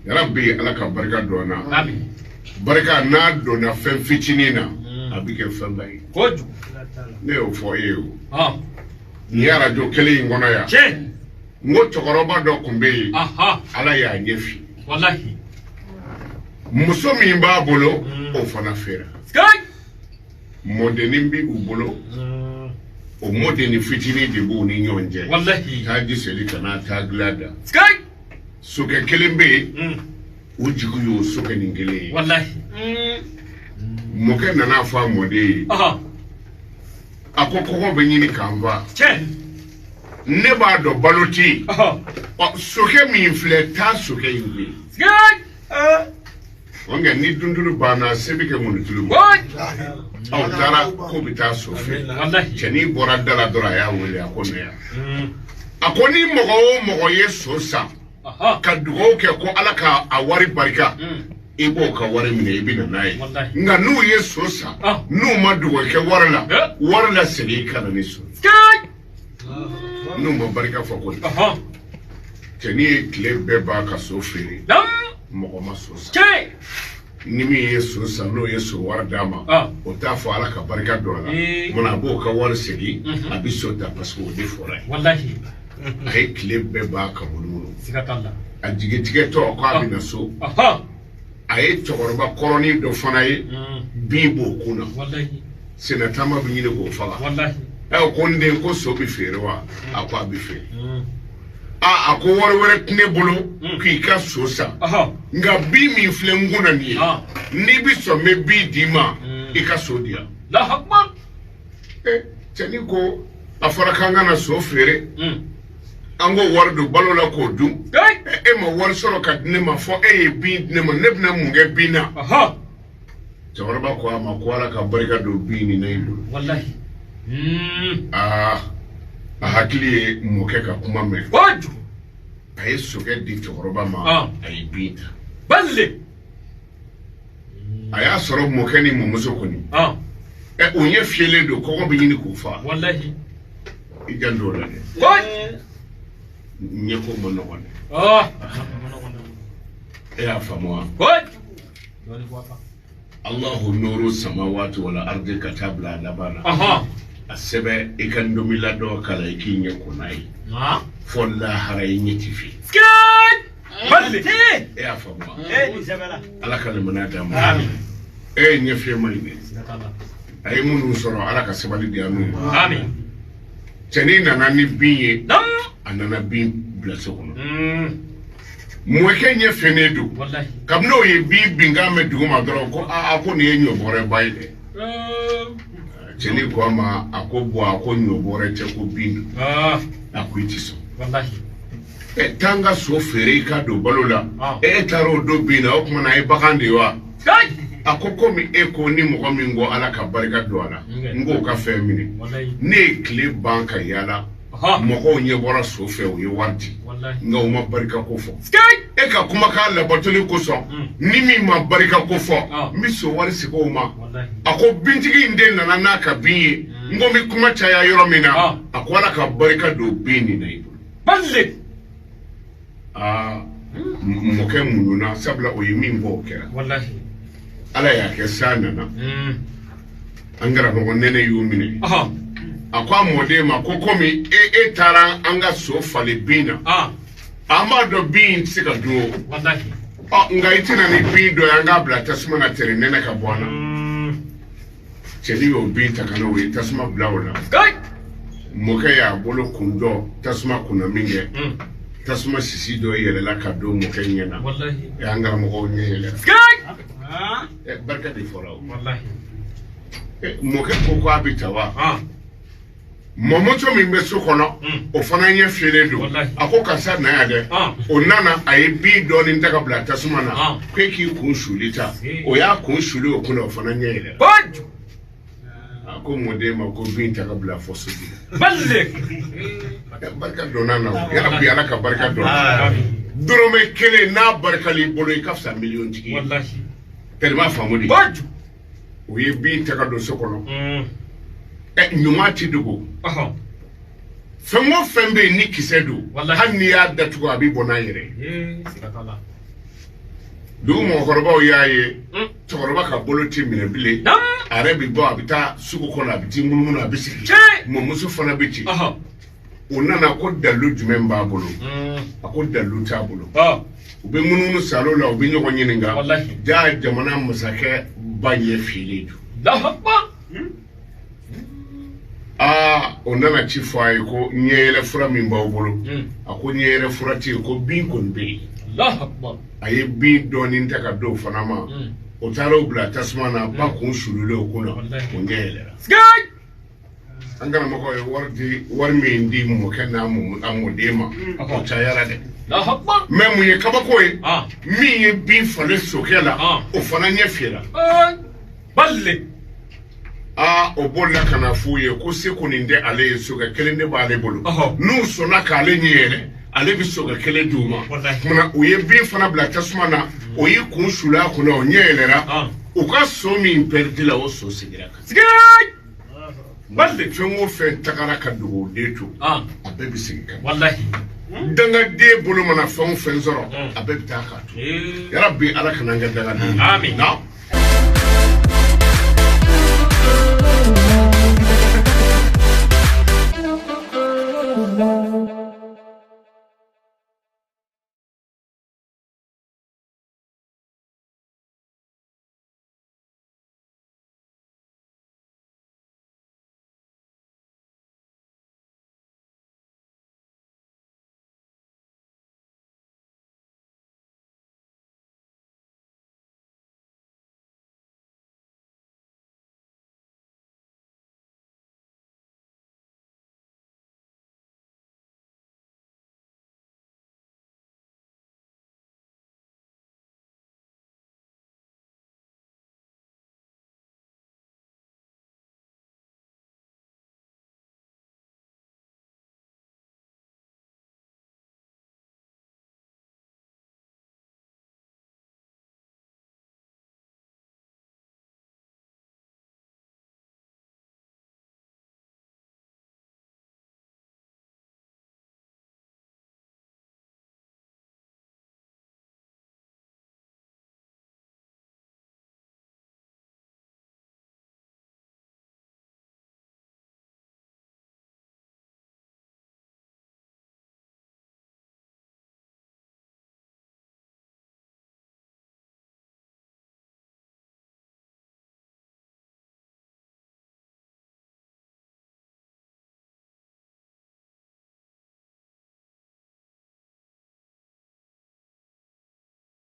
Yarabi, Ala ka barika don an na. Amin. Barika n'a donna fɛn fitinin na, a bɛ kɛ fɛnba ye. Kojugu. Ne y'o fɔ e ye o. Nin ye arajo kelen in kɔnɔ yan. N ko cɛkɔrɔba dɔ tun bɛ yen. Ala y'a ɲɛ fin. Muso min b'a bolo, o fana fera. Mɔdennin bɛ u bolo, o mɔdennin fitinin de b'u ni ɲɔgɔn cɛ. Taa ji seli ka na, taa dilan da. Sokɛ kelen bɛ yen, u jigi y'o sokɛ nin kelen ye. Mɔkɛ nana fɔ a mɔden ye, a ko kɔngɔ bɛ ɲini k'an fa. Ne b'a dɔn balo tɛ yen. Ɔ, sokɛ min filɛ, taa sokɛ in gɛn. Nka ni duntulu banna, se bɛ kɛ ŋɔnitulu ma. Aw taara k'o bɛ taa so fɛ. Cɛnin bɔra da la dɔrɔn, a y'a wele, a ko na yan. A ko ni mɔgɔ o mɔgɔ ye so san ka dugawu kɛ ko Ala ka a wari barika, i b'o ka wari minɛ, i bɛ na n'a ye. Nka n'u ye so san, n'u ma dugawu kɛ wari la, wari la segin i ka na ni so ye. N'u ma barika fɔ ko cɛnin ye tile bɛɛ ban ka so feere, mɔgɔ ma so san. Ni min ye so san, n'o ye so wari d'a ma, o t'a fɔ Ala ka barika don a la. Munna a b'o ka wari segin, a bɛ so ta, parce que o de fɔra ye. A ye tile bɛɛ ban ka munumunu. A jigitigɛtɔ k'a bɛ na so, a ye cɛkɔrɔba kɔrɔnin dɔ fana ye, bin b'o kun na, sennataama bɛ ɲini k'o faga. Ɛ, ko n den, ko so bɛ feere wa? A ko a bɛ feere. Aa, a ko wari wɛrɛ tɛ ne bolo k'i ka so san, nka bin min filɛ n kun na nin ye, n'i bɛ sɔn, n bɛ bin d'i ma, i ka so di yan. Cɛnin ko a fɔra k'an ka na so feere, an k'o wari don balo la k'o dun. E ma wari sɔrɔ ka di ne ma, fɔ e ye bin di ne ma, ne bɛna mun kɛ bin na? Cɛkɔrɔba ko a ma ko Ala ka barika don bin nin na i bolo. Aa, a hakili ye mɔkɛ ka kuma mɛn. A ye sokɛ di cɛkɔrɔba ma, a ye bin ta. A y'a sɔrɔ mɔkɛ ni mɔmuso kɔni, ɛ, u ɲɛ fiyɛlen don, kɔngɔ bɛ ɲini k'u fa. I janto o la dɛ, ɲɛko ma nɔgɔn dɛ. E y'a faamu wa? Allahu nuru samawati wal ardi, ka taa bila a laban na. A sɛbɛn i ka ndomila dɔ kala, i k'i ɲɛ ko n'a ye, fɔ lahara i ɲɛ ti fin. E y'a faamu wa? Ala ka limaniya d'an ma. E ye ɲɛ fiyɛ man ɲi dɛ. A ye minnu sɔrɔ, Ala ka sabali di an n'u ma. Cɛnin nana ni bin ye, a nana bin bila so kɔnɔ. Mɔkɛ ɲɛ fɛnnen don. Kabini o ye bin binkan mɛn dugu ma dɔrɔn, ko aa, ko nin ye ɲɔbɔrɛba ye dɛ. Cɛnin ko a ma, a ko bɔn, a ko ɲɔbɔrɛ tɛ, ko bin don. A ko i ti sɔn. Ɛ, taa n ka so feere i ka don balo la. E taara o don bin na, o tuma na a ye bagan de ye wa? A ko komi e ko ni mɔgɔ min ko Ala ka barika don a la, n k'o ka fɛn minɛ. Ne ye tile ban ka yaala, mɔgɔw ɲɛ bɔra so fɛ, u ye wari di, nka u ma barika ko fɔ. E ka kumakan labatoli kosɔn, ni min ma barika ko fɔ, n bɛ so wari segin o ma. A ko bintigi in de nana n'a ka bin ye. N ko n bɛ kuma caya yɔrɔ min na, a ko Ala ka barika don bin nin na i bolo. Aa, mɔkɛ muɲuna, sabula o ye min fɔ, o kɛra. Ala y'a kɛ san nana. An karamɔgɔ, nɛnɛ y'u minɛ. A ko a mɔden ma ko komi e taara an ka so falen bin na, an b'a dɔn bin in tɛ se ka dun o. Ɔ, nka i tɛna ni bin dɔ ye, an k'a bila tasuma na tɛrɛ nɛnɛ ka bɔ an na. Cɛnin y'o bin ta ka na, o ye tasuma bila o la. Mɔkɛ y'a bolo kun dɔ tasuma kunna min kɛ, tasuma sisi dɔ yɛlɛla ka don mɔkɛ ɲɛ na. An karamɔgɔw ɲɛ yɛlɛla. Barika de fɔra o. Mɔkɛ ko a bɛ ta wa? Mɔmuso min bɛ so kɔnɔ, o fana ɲɛ fiyɛlen don. A ko karisa, na yan dɛ. O nana, a ye bin dɔɔnin ta ka bila tasuma na, ko e k'i kun suli ta. O y'a kun suli o kunna, o fana ɲɛ yɛlɛla. A ko mɔden ma ko bin ta ka bila fɔ soji la. Barika donna na o. Yarabi, Ala ka barika don. Dɔrɔmɛ kelen n'a barika l'i bolo, i ka fisa miliyɔn tigi ye. Tellement faamu de. O ye bin ta ka don so kɔnɔ. Ɛ, ɲuman ti dogo. Fɛn o fɛn bɛ yen ni kisɛ don, hali n'i y'a datugu, a bɛ bɔ n'a yɛrɛ ye. Dugu mɔgɔkɔrɔbaw y'a ye cɛkɔrɔba ka bolo ti minɛ bilen. A yɛrɛ bɛ bɔ, a bɛ taa sugu kɔnɔ, a bɛ t'i munumunu, a bɛ sigi. Mɔmuso fana bɛ ten. O nana ko dalilu jumɛn b'a bolo? A ko dalilu t'a bolo. U bɛ munumunu salo la, u bɛ ɲɔgɔn ɲininka. Jaa, jamana masakɛ ba ɲɛ finnen don. Aa, o nana ci fɔ a ye ko ɲɛyɛlɛ fura min b'aw bolo. A ko ɲɛyɛlɛ fura tɛ yen, ko bin kɔni bɛ yen. A ye bin dɔɔnin ta ka d'o fana ma. O taara o bila tasuma na, ba kun sululen o kunna, o ɲɛ yɛlɛra. An karamɔgɔ ye wari di, wari min di mɔkɛ n'a mɔden ma, o cayara dɛ. Mais mun ye kabako ye? Min ye bin falen sokɛ la, o fana ɲɛ fiyɛra. Aa, o bolila ka na f'u ye ko se kɔni tɛ ale ye, sokɛ kelen de b'ale bolo. N'u sɔnna k'ale ɲɛ yɛlɛ, ale bɛ sokɛ kelen d'u ma. Kumana, u ye bin fana bila tasuma na, o y'i kun sula a kunna, o ɲɛ yɛlɛra. U ka so min pɛridi la, o so seginna kan. Fɛn o fɛn tagara ka dugawuden to, a bɛɛ bɛ segin ka na. Dangaden bolo mana fɛn o fɛn sɔrɔ, a bɛɛ bɛ taa k'a to. Yarabi, Ala kana an kɛ dangaden. Amin. Na.